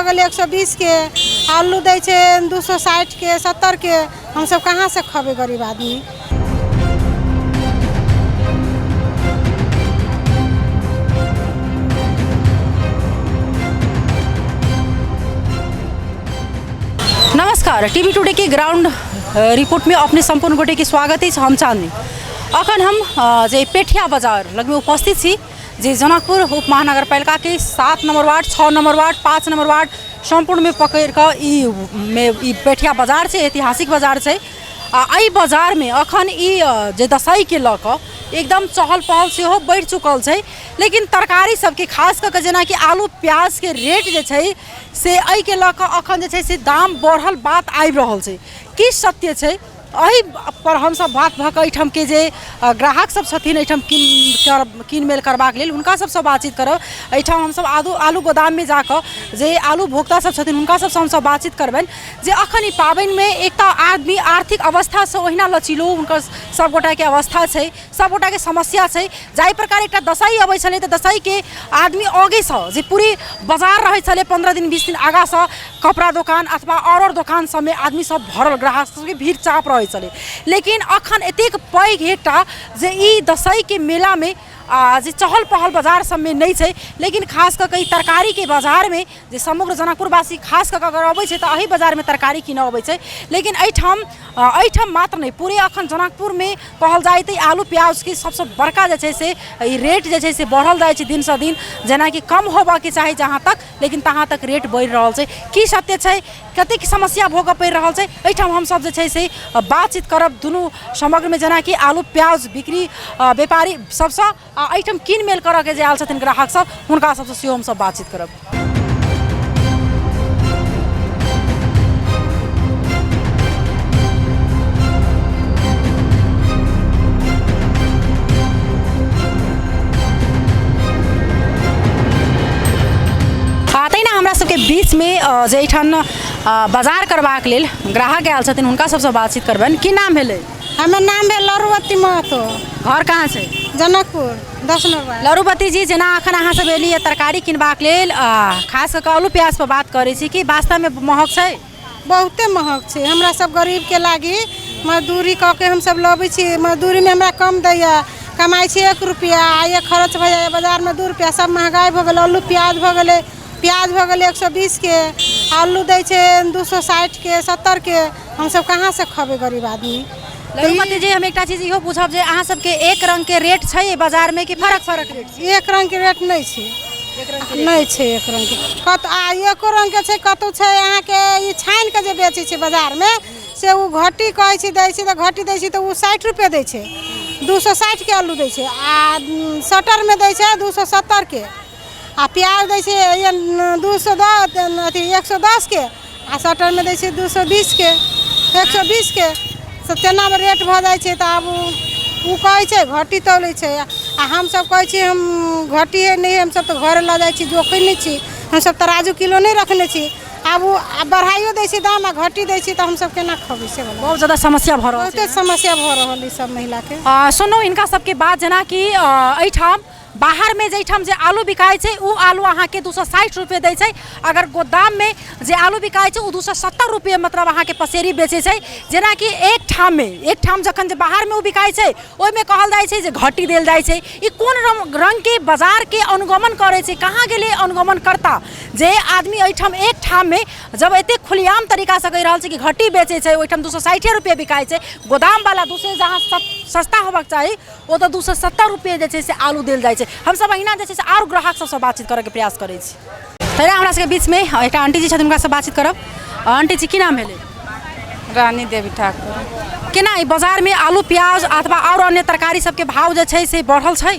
गेलै 120के, आलू दै छै 260के, 70के। हमसब कहाँसँ खबै गरीब आदमी? नमस्कार, टीवी टुडे के ग्राउंड रिपोर्ट में अपने सम्पूर्ण गोटे के स्वागत अछि। हम चांदनी। अखन हम जे पेठिया बाजार लगमे उपस्थित छी, जे जनकपुर उप महानगरपालिका के 7 number ward, 6 number ward, 5 number ward सम्पूर्ण में पकड़ कऽ ई मे ई पेठिया बाजार छै, ऐतिहासिक बाजार छै। आ एहि बाजारमे अखन ई जे दशईके लऽ कऽ एकदम चहल पहल सेहो बढ़ि चुकल छै, लेकिन तरकारी सबके खास कऽ कऽ जेनाकि आलू प्याजके रेट जे छै से एहिके लऽ कऽ अखन जे छै से दाम बढ़ल बात आबि रहल छै। की सत्य छै, एहि पर हमसब बात भऽ कऽ एहिठामके जे ग्राहक सब छथिन एहिठाम कीन कीन मेल करबाक लेल, हुनका सबसँ बातचीत करब। एहिठाम हमसब आलू आलू गोदाममे जाकऽ जे आलू भोक्ता सब छथिन, हुनका सबसँ हमसब बातचीत करबनि जे अखन ई पाबनिमे एक तऽ आदमी आर्थिक अवस्थासँ ओहिना लचीलो हुनकर सब गोटाके अवस्था छै, सब गोटाके समस्या छै। जाहि प्रकार एकटा दशई अबै छलै तऽ दशईके आदमी आगेसँ जे पूरे बाजार रहै छलै, 15 दिन 20 दिन आगाँसँ कपड़ा दोकान अथवा आओर आओर दोकान सबमे आदमी सब भरल, ग्राहक सबके भीड़ चाप रहै छलै। लेकिन अखन एतेक पैघ एकटा जे ई दशईके मेलामे आ जे चहल पहल बाजार सबमे नहि छै, लेकिन खास कऽ कऽ ई तरकारीके बाजारमे जे समग्र जनकपुरवासी खास कऽ कऽ अगर अबै छै तऽ एहि बाजारमे तरकारी कीनऽ अबै छै। लेकिन एहिठाम एहिठाम मात्र नहि, पूरे अखन जनकपुरमे कहल जाय तऽ आलू प्याजके सबसँ बड़का जे छै से ई रेट जे छै से बढ़ल जाइ छै दिनसँ दिन। जेनाकि कम होबऽके चाही जहाँ तक, लेकिन तहाँ तक रेट बढ़ि रहल छै। की सत्य छै, कतेक समस्या भोगऽ पड़ि रहल छै, एहिठाम हमसब जे छै से बातचीत करब दुनू समग्रमे, जेनाकि आलू प्याज बिक्री व्यापारी सबसँ आ एहिठाम कीन मेल करऽके जे आयल छथिन ग्राहक सब, हुनका सबसँ सेहो हमसब बातचीत करब। तहिना हमरा सबके बीचमे जे एहिठाम बाजार करबाक लेल ग्राहक आयल छथिन, हुनका सबसँ बातचीत करबनि। की नाम भेलै? हमर नाम भेल लरुवती महतो। घर कहाँ छै? जनकपुर, 10 नंबर। लरुवती जी, जेना अखन अहाँ सब एलियै तरकारी किनबाक लेल, खास कऽ कऽ आलू प्याज पर बात करै छी, कि वास्तवमे महग छै? बहुते महग छै। हमरा सब गरीबके लागी मजदूरी कऽ के हमसब लबै छी। मजदूरीमे हमरा कम दैए, कमाइ छी 1 रुपैआ आ एक खर्च भऽ जाइए बाजारमे 2 रुपैआ। सब महगाइ भऽ गेलै। आलू प्याज भऽ गेलै, प्याज भऽ गेलै 120के, आलू दै छै 260के, 70के। हमसब कहाँसँ खबै गरीब आदमी? लघुमती जी, हम एकटा चीज इहो पूछब जे अहाँ सबके एक रंगके रेट छै एहि बाजारमे कि फरक फरक रेट छै? एक रंगके रेट नहि छै, नहि छै एक रंगके कत आ एको रंगके छै। कतहु छै अहाँके ई छानिके जे बेचै छै बाजारमे, से ओ घटी कहै छै दै छै तऽ घटी दै छै तऽ ओ 60 रुपैए दै छै, 260के आलू दै छै। आ शटरमे दै छै 270के। आ प्याज दै छै 210, अथी 110के, आ शटरमे दै छै 220के, 120के। से तेनामे रेट भऽ जाइ छै। तऽ आब ओ कहै छै घटी तौलै छै आ हमसभ कहै छी हम घटी हइ नहि हइ, हमसभ तऽ घरे लऽ जाइ छी, जोखै नहि छी, हमसभ तराजू किलो नहि रखने छी। आब ओ बढ़ाइयो दै छै दाम आ घटी दै छै, तऽ हमसभ केना खबै से बला? बहुत ज्यादा समस्या भऽ रहल छै। बहुते समस्या भऽ रहल अइ सभ महिलाके। सुनू हिनका सबके बात, जेनाकि एहिठाम बाहरमे जाहिठाम जे आलू बिकाइ छै ओ आलू अहाँके 260 रुपये दै छै, अगर गोदाममे जे आलू बिकाइ छै ओ 270 रुपये मतलब अहाँके पसेरी बेचै छै। जेनाकि एक ठाममे एक ठाम जखन जे बाहरमे ओ बिकाइ छै, ओहिमे कहल जाइ छै जे घटी देल जाइ छै। ई कोन रंग रङ्गके बाजारके अनुगमन करै छै? कहाँ गेलै अनुगमनकर्ता, जे आदमी एहिठाम एक ठाममे जब एतेक खुलेआम तरीकासँ कहि रहल छै कि घटी बेचै छै, ओहिठाम 260 रुपये बिकाइ छै, गोदामवला 200 जहाँ सस्ता होबाक चाही ओतऽ 270 रुपये जे छै से आलू देल जाइ छै। हमसब अहिना जे छै से आर ग्राहक सबसँ बातचीत करऽके प्रयास करै छी। तहिना हमरा सबके बीचमे एकटा आंटी जी छथिन, हुनकासँ बातचीत करब। आंटी जी, की नाम भेलै? रानी देवी ठाकुर। केना ई बाजारमे आलू प्याज अथवा आओर अन्य तरकारी सबके भाव जे छै से बढ़ल छै?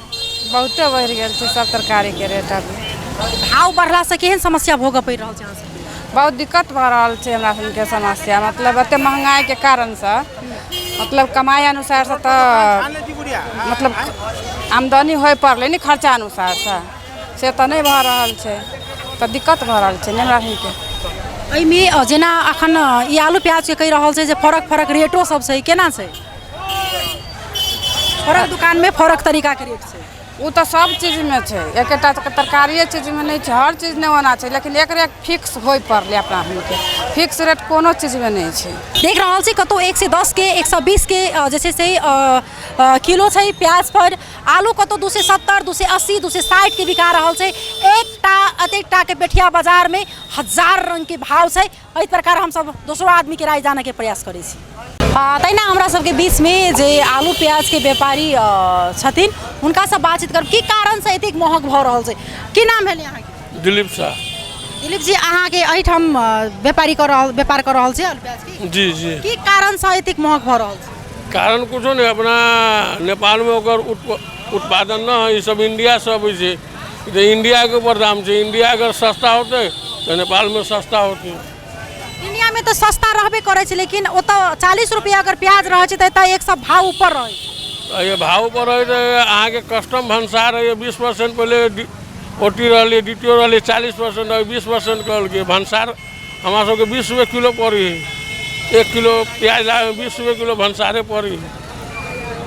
बहुते बढ़ि गेल छै सब तरकारीके रेट अभी। भाव बढ़लासँ केहन समस्या भोगऽ पड़ि रहल छै अहाँ सबके? बहुत दिक्कत भऽ रहल छै हमरा सबके समस्या, मतलब एते महंगाइके कारणसँ, मतलब कमाइ अनुसारसँ तऽ मतलब आमदनी होइ पड़लै ने खर्चा अनुसारसँ, से तऽ नहि भऽ रहल छै, तऽ दिक्कत भऽ रहल छै ने हमरा सबके। एहिमे जेना अखन ई आलू प्याजके कहि रहल छै जे फरक फरक रेटो सब छै, केना छै? फरक दुकानमे फरक तरीकाके रेट छै। ओ तऽ सब चीजमे छै, एकेटा तरकारिए चीजमे नहि छै, हर चीज नहि ओना छै, लेकिन एक रेट फिक्स होइ पड़लै। अपना सबके फिक्स रेट कोनो चीजमे नहि छै। देख रहल छी कतहु 110 के 120 के जे छै से किलो छै प्याज पर। आलू कतहु 270, 280, 260 के बिका रहल छै। एकटा एतेक टाके पेठिया बाजारमे हजार रङ्गके भाव छै। एहि प्रकार हमसब दोसरो आदमीके राय जानऽके प्रयास करै छी। तहिना हमरा सबके बीचमे जे आलू प्याजके व्यापारी छथिन हुनकासँ बातचीत करब की कारणसँ एतेक महग भऽ रहल छै। की नाम भेल अहाँके? दिलीप शाह। दिलीप जी, अहाँके एहिठाम व्यापारी कऽ रहल व्यापार कऽ रहल छी आलू प्याजके? जी जी। की कारणसँ एतेक महग भऽ रहल छै? कारण कुछो नहि, अपना नेपालमे ओकर उत्पादन न है, ई सब इंडियासँ अबै छै, तऽ इंडियाके ऊपर दाम छै। इंडिया अगर सस्ता होतै तऽ नेपालमे सस्ता होतै। इंडियामे तऽ सस्ता रहबे करै छै, लेकिन ओतऽ 40 रुपैआ अगर प्याज रहै छै तऽ एतऽ 100 भाव ऊपर रहै छै। ये भाव ऊपर रहै तऽ अहाँके कस्टम भनसार है 20%, पहिले ओ टी रहलै, डी टी ओ रहलै 40%, अभी 20% कहलकै। भनसार हमरा सबके 20 रुपये किलो पड़ै है। 1 किलो प्याज लाबैमे 20 रुपये किलो भनसारे पड़ै है।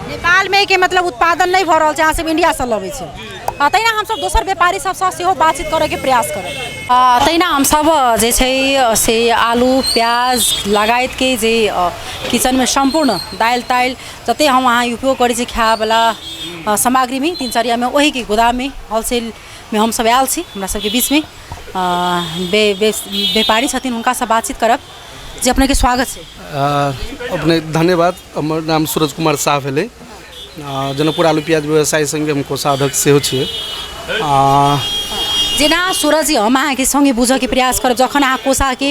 नेपालमे के मतलब उत्पादन नहि भऽ रहल छै, अहाँ सब इंडियासँ लबै छै। तहिना हमसब दोसर व्यापारी सबसँ सेहो बातचीत करैके प्रयास करब। तहिना हमसब जे छै से आलू प्याज लगायतके जे किचनमे सम्पूर्ण दालि तालि जते हम अहाँ उपयोग करै छी खायवला सामग्रीमे दिनचर्यामे, ओहिके गोदाममे होलसेलमे हमसब आयल छी। हमरा सबके बीचमे व्यापारी छथिन, हुनकासँ बातचीत करब। जे अपनेके स्वागत छै। अपने धन्यवाद। हमर नाम सूरज कुमार साह भेलै। जनकपुर आलू प्याज व्यवसाय संघके हम कोषाध्यक्ष सेहो छियै। जेना सूरज जी, हम अहाँके सङ्गे बुझऽके प्रयास करब, जखन अहाँ कोषाके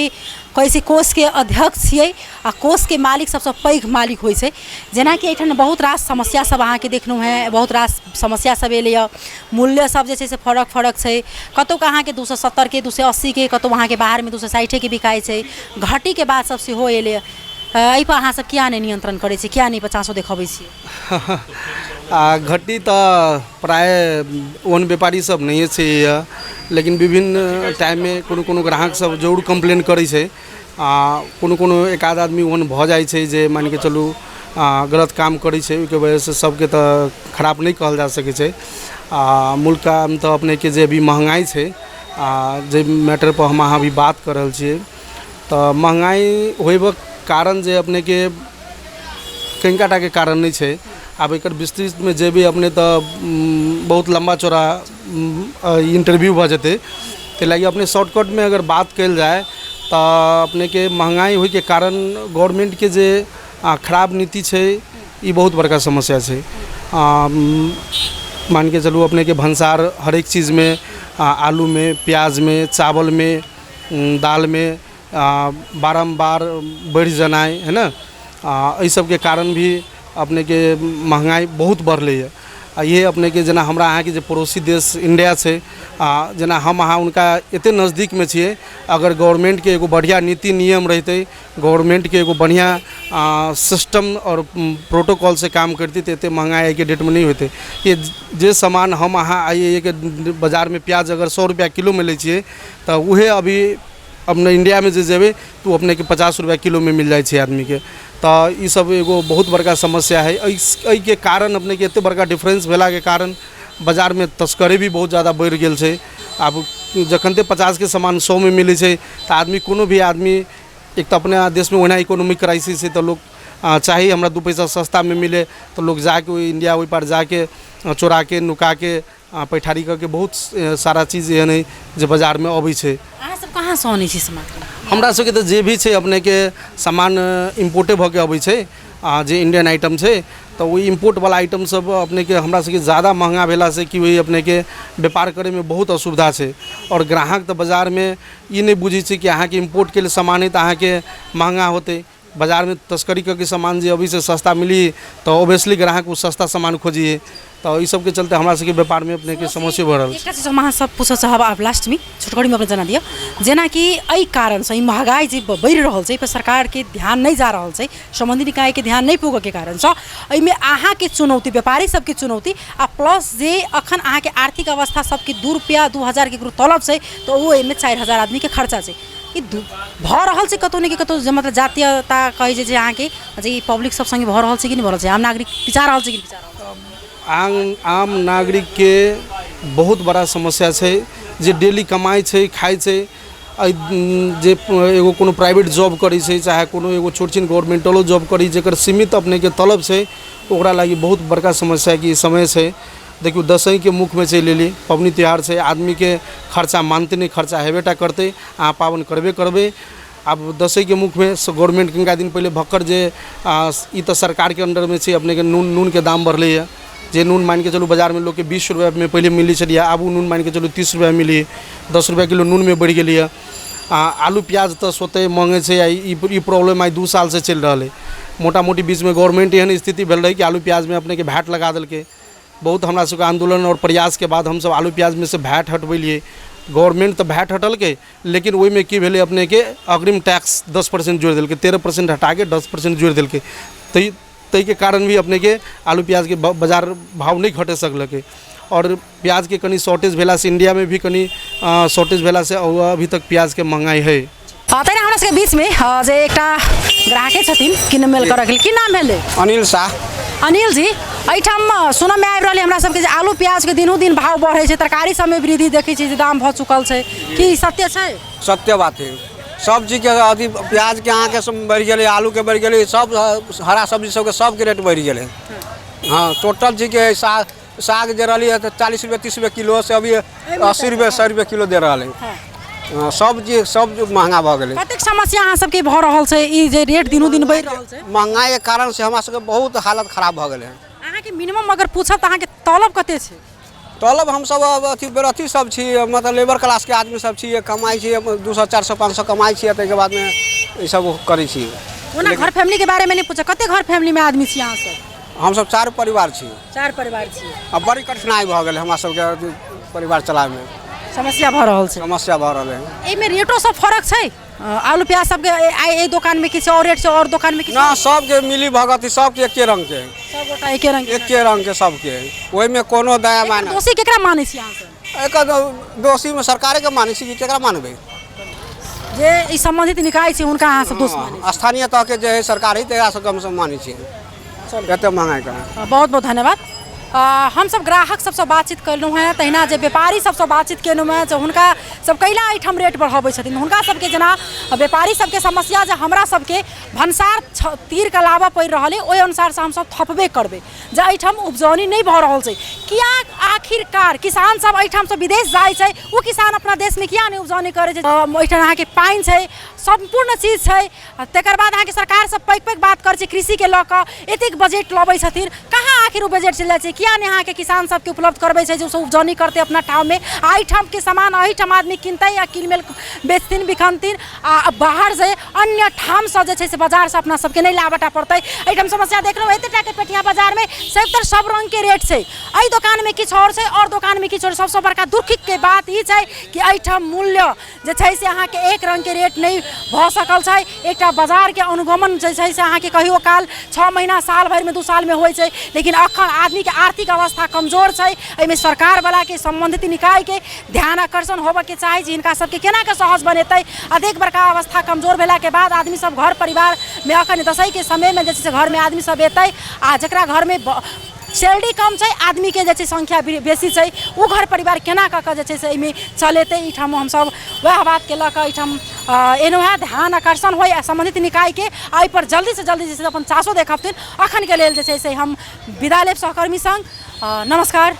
कहै छी कोषके अध्यक्ष छियै आ कोषके मालिक सबसँ पैघ मालिक होइ छै, जेनाकि एहिठाम बहुत रास समस्या सब अहाँके देखलहुँ हेँ, बहुत रास समस्या सब एलैए, मूल्य सब जे छै से फरक फरक छै। कतहुके अहाँके 270 के 280 के, कतहु अहाँके बाहरमे 260 के बिकाइ छै। घटीके बात सब सेहो एलैए। एहिपर अहाँ सब किया नहि नियन्त्रण करै छी, किया नहि पचासो देखबै छियै? आ घटी तऽ प्राय ओहन व्यापारी सब नहिए छै, लेकिन विभिन्न टाइममे कोनो कोनो ग्राहक सब जरूर कम्प्लेन करै छै। आ कोनो कोनो एक आध आदमी ओहन भऽ जाइ छै जे मानिके चलू गलत काम करै छै, ओहिके वजहसँ सबके तऽ खराब नहि कहल जा सकै छै। आ मूल काम तऽ अपनेके जे अभी महँगाइ छै, आ जे मैटरपर हम अहाँ अभी बात कऽ रहल छियै, तऽ महँगाइ होइके कारण जे अपनेके कनिका टाके कारण नहि छै। आब एकर विस्तृतमे जेबै अपने तऽ बहुत लम्बा चौड़ा इंटरव्यू भऽ जेतै, ताहि लागी अपने शॉर्टकटमे अगर बात कयल जाय तऽ अपनेके महँगाइ होइके कारण गवर्नमेन्टके जे खराब नीति छै, ई बहुत बड़का समस्या छै। मानिके चलू अपनेके भनसार हरेक चीजमे, आलूमे, प्याजमे, चावलमे, दालमे बारम्बार बढ़ि जेनाइ है ने, एहि सबके कारण भी अपनेके महँगाइ बहुत बढ़लैए। आ इहे अपनेके जेना हमरा अहाँके जे पड़ोसी देश इंडिया छै, आ जेना हम अहाँ हुनका एते नजदीकमे छियै, अगर गवर्नमेन्टके एगो बढ़िआँ नीति नियम रहितै, गवर्नमेन्टके एगो बढ़िआँ सिस्टम आओर प्रोटोकॉलसँ काम करतै, तऽ एते महँगाइ आइके डेटमे नहि होइतै। ये जे सामान हम अहाँ आइ बाजारमे प्याज अगर 100 रुपैआ किलो लै छियै, तऽ उहे अभी अपने इंडियामे जे जेबै तऽ ओ अपनेके 50 रुपैआ किलोमे मिल जाइ छै आदमीके। तऽ ई सब एगो बहुत बड़का समस्या है। एहिके कारण अपनेके एते बड़का डिफरेंस भेलाके कारण बाजारमे तस्करी भी बहुत ज्यादा बढ़ि गेल छै। आब जखनते 50के सामान 100मे मिलै छै तऽ आदमी, कोनो भी आदमी, एक तऽ अपना देशमे ओहिना इकोनॉमिक क्राइसिस छै, तऽ लोक चाही हमरा 2 पैसा सस्तामे मिले, तऽ लोक जाके ओहि इंडिया ओहि पार जाके चोराके नुकाके पैठारी कऽ के बहुत सारा चीज एहन है जे बाजारमे अबै छै। अहाँ सब कहाँसँ अनै छी सामग्री? हमरा सबके तऽ जे भी छै अपनेके सामान इम्पोर्टे भऽ के अबै छै। जे इंडियन आइटम छै, तऽ ओहि इम्पोर्टवला आइटम सब अपनेके हमरा सबके ज्यादा महँगा भेलासँ कि ओहि अपनेके व्यापार करैमे बहुत असुविधा छै। आओर ग्राहक तऽ बाजारमे ई नहि बुझै छै कि अहाँके इम्पोर्ट के सामान है तऽ अहाँके महँगा होतै। बाजारमे तस्करी कऽ के सामान जे अबै छै सस्ता मिली, तऽ ऑब्वियसली ग्राहक ओ सस्ता सामान खोजिए। तऽ एहि सबके चलते हमरा सबके व्यापारमे अपनेके समस्या भऽ रहल छै। एकटा चीज हम अहाँ सब पूछऽ चाहब आब लास्टमे, छोटकरीमे अपने जना दिअ, जेनाकि एहि कारणसँ ई महगाइ जे बढ़ि रहल छै, एहिपर सरकारके ध्यान नहि जा रहल छै, सम्बन्धित निकायके ध्यान नहि पुगऽके कारणसँ एहिमे अहाँके चुनौती, व्यापारी सबके चुनौती, आ प्लस जे अखन अहाँके आर्थिक अवस्था सबके 2 रुपैआ 2000 के ककरो तलब छै तऽ ओ एहिमे 4000 आदमीके खर्चा छै। ई भऽ रहल छै कतहु ने कि कतहु जे मतलब जातीयता कहै छै जे अहाँके जे ई पब्लिक सब सङ्गे भऽ रहल छै कि नहि भऽ रहल छै, आम नागरिक पिचा रहल छै कि नहि पिचा रहल छै? आम आम नागरिकके बहुत बड़ा समस्या छै जे डेली कमाइ छै खाइ छै। एहि जे एगो कोनो प्राइवेट जॉब करै छै चाहे कोनो एगो छोट छिन गवर्नमेंटलो जॉब करै, जकर सीमित अपनेके तलब छै, ओकरा लागि बहुत बड़का समस्याके ई समय छै। देखियौ, दशईंके मुखमे चलि एलियै, पबनी त्योहार छै, आदमीके खर्चा मानतै नहि, खर्चा हेबे टा करतै, अहाँ पाबनि करबे करबै। आब दशईंके मुखमे गवर्नमेंट कनिका दिन पहिले भक्कड़ जे ई तऽ सरकारके अंडरमे छै, अपनेके नूनके दाम बढ़लैए। जे नून मानिके चलू बाजारमे लोकके 20 रुपैआमे पहिले मिलै छलैए, आब ओ नून मानिके चलू 30 रुपैआ मिलै, 10 रुपैआ किलो नूनमे बढ़ि गेलैए। आ आलू प्याज तऽ स्वतः महगे छै। आ ई प्रॉब्लम आइ 2 सालसँ चलि रहल अइ। मोटा मोटी बीचमे गवर्नमेंट एहन स्थिति भेल रहै कि आलू प्याजमे अपनेके भैट लगा देलकै। बहुत हमरा सबके आन्दोलन आओर प्रयासके बाद हमसब आलू प्याजमे से भैट हटबेलियै। गवर्नमेंट तऽ भैट हटलकै, लेकिन ओहिमे की भेलै, अपनेके अग्रिम टैक्स 10% जोड़ि देलकै, 13% हटाके 10% जोड़ि देलकै। ताहिके कारण भी अपनेके आलू प्याजके बाजार भाव नहि घटि सकलकै। आओर प्याजके कनि शॉर्टेज भेलासँ, इंडियामे भी कनि शॉर्टेज भेलासँ अभी तक प्याजके महँगाइ हइ। तहिना हमरा सबके बीचमे जे एकटा ग्राहके छथिन किनमेल करऽके लेल। की नाम भेलै? अनिल शाह। अनिल जी, एहिठाम सुनऽमे आबि रहल हमरा सबके जे आलू प्याजके दिनों दिन भाव बढ़ै छै, तरकारी सबमे वृद्धि देखै छी जे दाम भऽ चुकल छै, की सत्य छै? सत्य बात है। सब चीजके अथी प्याजके अहाँके सब बढ़ि गेलै, आलूके बढ़ि गेलै, सब हरा सब्जी सबके सबके रेट बढ़ि गेलै। हाँ, टोटल चीजके। साग जे रहली है तऽ 40 रुपये 30 रुपये किलो से अभी 80 रुपये 100 रुपये किलो दे रहल है। हाँ, सब चीज सब महँगा भऽ गेलै। कतेक समस्या अहाँ सबके भऽ रहल छै ई जे रेट दिनों दिन बढ़ि रहल छै? महँगाइके कारण से हमरा सबके बहुत हालत खराब भऽ गेलै। अहाँके मिनिमम अगर पूछब तऽ अहाँके तलब कते छै? तलब हमसब अथी अथी सब छी, मतलब लेबर क्लासके आदमी सब छी, कमाइ छी 200 400 500 कमाइ छी, ताहिके बादमे ई सब करै छी। ओना घर फैमिलीके बारेमे नहि पूछब, कते घर फैमिलीमे आदमी छी अहाँ सब? हमसब 4 परिवार छी। 4 परिवार छी। आ बड़ी कठिनाइ भऽ गेलै हमरा सबके परिवार चलाबैमे। समस्या भऽ रहल छै। समस्या भऽ रहल है। एहिमे रेटो सब फरक छै? आलू प्याज सबके आइ एहि दोकानमे किछु आओर रेट छै, आओर दोकानमे किछु? ना, सबके मिली भगत, सबके एके रंगके। सब गोटा एके रंग? एके रंगके सबके, ओहिमे कोनो दया माया। दोषी केकरा मानै छी अहाँ सब? एकर दोषीमे सरकारेके मानै छी कि केकरा मानबै? जे ई सम्बन्धित निकाय छै हुनका अहाँ सब दोष मानै छी? स्थानीय तहके जे है सरकार है तकरा सबके हमसब मानै छी एते महँगाइ के। बहुत बहुत धन्यवाद। हमसब ग्राहक सबसँ बातचीत केलहुँ हेँ, तहिना जे व्यापारी सबसँ बातचीत केलहुँ हेँ जे हुनका सब कैला एहिठाम रेट बढ़बै छथिन। हुनका सबके जेना व्यापारी सबके समस्या जे हमरा सबके भनसार तीरके लाबऽ पड़ि रहल अइ, ओहि अनुसारसँ हमसब थपबे करबै। जे एहिठाम उपजौनी नहि भऽ रहल छै, किया आखिरकार किसान सब एहिठामसँ विदेश जाइ छै, ओ किसान अपना देशमे किया नहि उपजौनी करै छै? एहिठाम अहाँके पानि छै, सम्पूर्ण चीज छै, तकर बाद अहाँके सरकार सब पैघ पैघ बात करै छै कृषिके लऽ कऽ, एतेक बजट लबै छथिन, कहाँ आखिर ओ बजट चलि जाइ छै? किया नहि अहाँके किसान सबके उपलब्ध करबै छै जे ओसब उपजौनी करतै अपना ठाममे, आ एहिठामके सामान एहिठाम आदमी किनतै आ कीन मेल बेचथिन बिखनथिन, आ बाहर से अन्य ठामसँ जे छै से बाजारसँ अपना सबके नहि लाबऽ पड़तै। एहिठाम समस्या देखलहुँ एतेक टाके पेठिया बाजारमे सभतर सब रङ्गके रेट छै, एहि दोकानमे किछु आओर छै, आओर दोकानमे किछु आओर। सबसँ बड़का दुःखके बात ई छै कि एहिठाम मूल्य जे छै से अहाँके एक रङ्गके रेट नहि भऽ सकल छै। एकटा बाजारके अनुगमन जे छै से अहाँके कहियो काल 6 महीना साल भरिमे 2 सालमे होइ छै, लेकिन अखन आदमीके आर्थिक अवस्था कमजोर छै। एहिमे सरकारवलाके सम्बन्धित निकायके ध्यान आकर्षण होबऽके चाही जे हिनका सबके केनाके सहज बनेतै। अधिक बड़का अवस्था कमजोर भेलाके बाद आदमी सब घर परिवारमे अखन दशईंके समयमे जे छै से घरमे आदमी सब एतै, आ जकरा घरमे सैलरी कम छै, आदमीके जे छै संख्या बेसी छै, ओ घर परिवार केना कऽ कऽ जे छै से एहिमे चलेतै? एहिठाम हमसब वएह बातके लऽ कऽ एहिठाम एलहुँ हेँ। ध्यान आकर्षण होइ सम्बन्धित निकायके, एहिपर जल्दीसँ जल्दी जे छै से अपन चासो देखबथिन। अखनके लेल जे छै से हम विदा लेब सहकर्मी सङ्ग। नमस्कार।